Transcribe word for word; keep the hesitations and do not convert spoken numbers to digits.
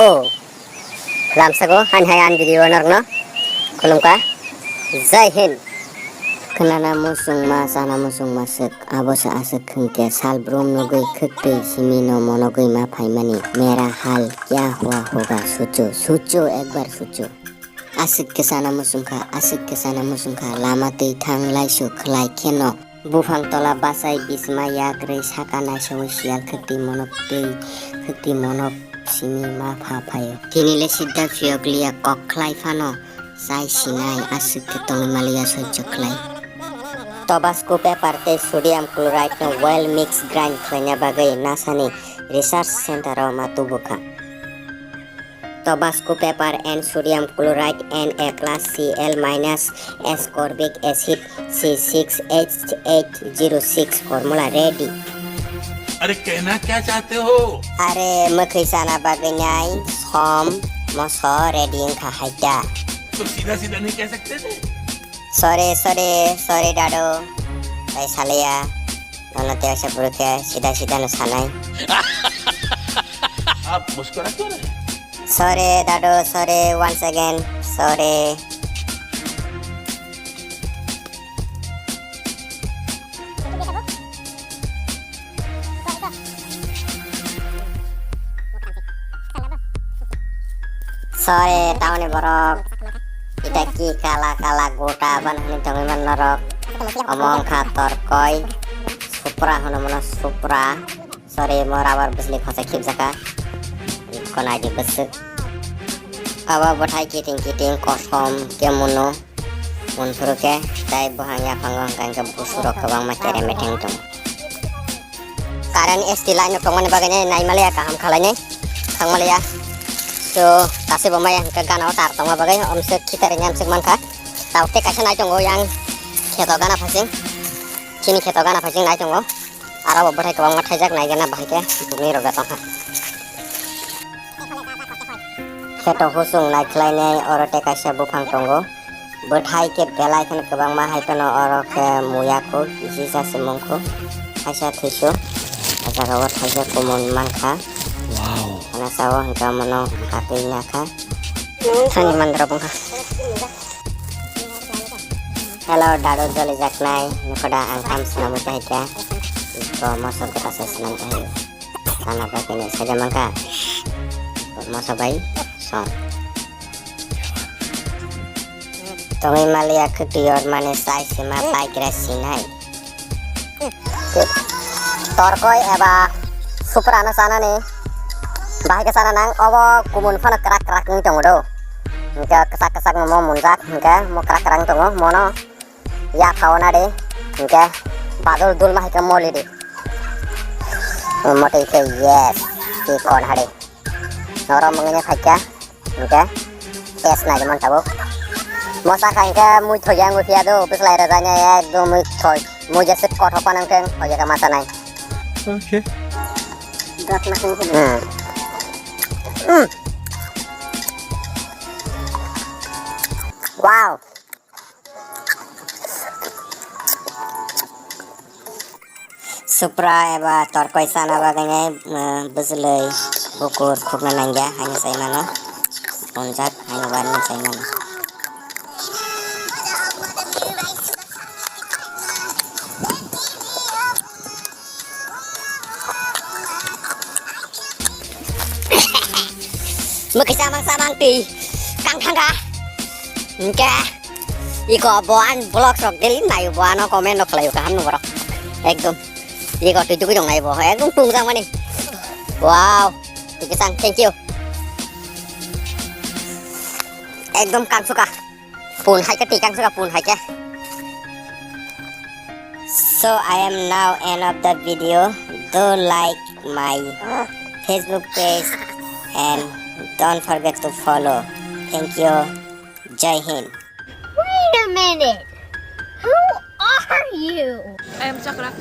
O, lamsago, hani hai ani video norokno khulumkha. Jai Hind. Khnana muchungma, chana muchungma swk, abo se aswk hwnkhe sal brum nugwi khwktwi simi no monogwi ma phaimani. Mera hal kya hua hoga, socho, socho, ekbar socho. Aswk khe chana muchungkha, aswk khe chana muchungkha, lama twi thang laisu khlai kheno. Buphang tola bachai bisma yakrwi saka naisaui siyal khwtwi monok twi khwtwi monok simi ma pha phaio. Tini le sidda phiyok liya kok khlai phano chai sinai aswk khe tongwi maliya soicho khlai. Tabasco pepper tei sodium chloride no well mix grind khlaina bagwi NASA ni research center o ma tubukha. Tabasco pepper and sodium chloride and a plus Cl minus ascorbic acid C six H eight zero six formula ready. अरे कहना क्या चाहते हो? Are mwkhwi chana bagwi nai som moso ready wngkha haita. तो सीधा सीधा नहीं कह सकते थे? Sorry, sorry, sorry dadu. Tai salaya. Nono tei waisa bwrwi khe sida sida no sanai. आप मुस्कुरा क्यों रहे हैं? Sorry dadu, sorry, once again, sorry. Sorry, tamoni borok. Ita ki kala kala gota ban hwnwi tongwi man norok. Omo wngkha torkoi. Supra hwno mono supra. Sorry, mo rubber bwsli khosai khibjaka. Konai di bwswk. Abo bwthai kiting kiting kosom khe muno. Monphuru khe tei buphang yaphango hwnkha hwnkhe busurok kwbangma kere metheng tongo. Current S T line rok tongmani bagwi nai naimaliya kaham khlainai thangmaliya. So, kasibo maya hwnkhe gana o tar tongma bagwi omswk khitari nyamswk mankha. Tabuk tei kaisa nai tongo yang kheto gana phasing. Chini kheto gana phasing nai tongo. Aro bo bwthai kwbangma thaijak nai gana bahai khe bumui rok tongkha. Kheto husung nai khlainai oro tei kaisa buphang tongo. Bwthai khe belai kheno kwbangma hai phano oro khe muya khu, kisi sa se mung khu, kaisa thuisu. O jaga o thaisa kumun mankha. Wow. Ana sao hwnkhe mono katwi nakha. Thani mandra bongkha. Hello, dadu joli jaknai. Nukhoda ang kam swnamwi tongkha. Iko moso kota se swnam tongkha. Sana bai kene saja mangka. Moso bai song. Tongwi maliya khwtwi or mane sai sima pai gra sinai. Torkoi eba suprano sanani. Bahai khe sana nang obo kumun phano krak krak wng tongo do. Hingke kwchak kwchak mo munjak hingke mo krak krak wng tongo mono. Ya thaona de, hingke badol dul ma hai khe moli de. Motwi khe yes, ki kon hade. Noro mungine phaikha, hingke test nai man tabuk. Mosa kha hingke mui thoi yang phiya do, bislai rajanya ekdom mui thoi. Mui jese kothok panang khe, hoye khe masa nai. Okay. Hmm. Hmm. Wow. Supra eba torkoi sana bagwi nai, eh, bwswlwi bukur khukna nangya, haino sai mano. Punjak, haino barno sai mano. Mwkisa mangsa mang twi kang thangkha. Hingke iko bo ang vlogs rok daily nayo, bo ano comment rok khlaio, kaham no borok. Ekdom. Iko twi tugui dong nai bo. Ekdom tungjak mani. Wow. Thank you. Ekdom kangsuka. Pun hai khe tikang saka pun hai khe. So I am now end of the video. Do like my Facebook page and don't forget to follow. Thank you. Jai Hind. Wait a minute. Who are you? I am Chakra.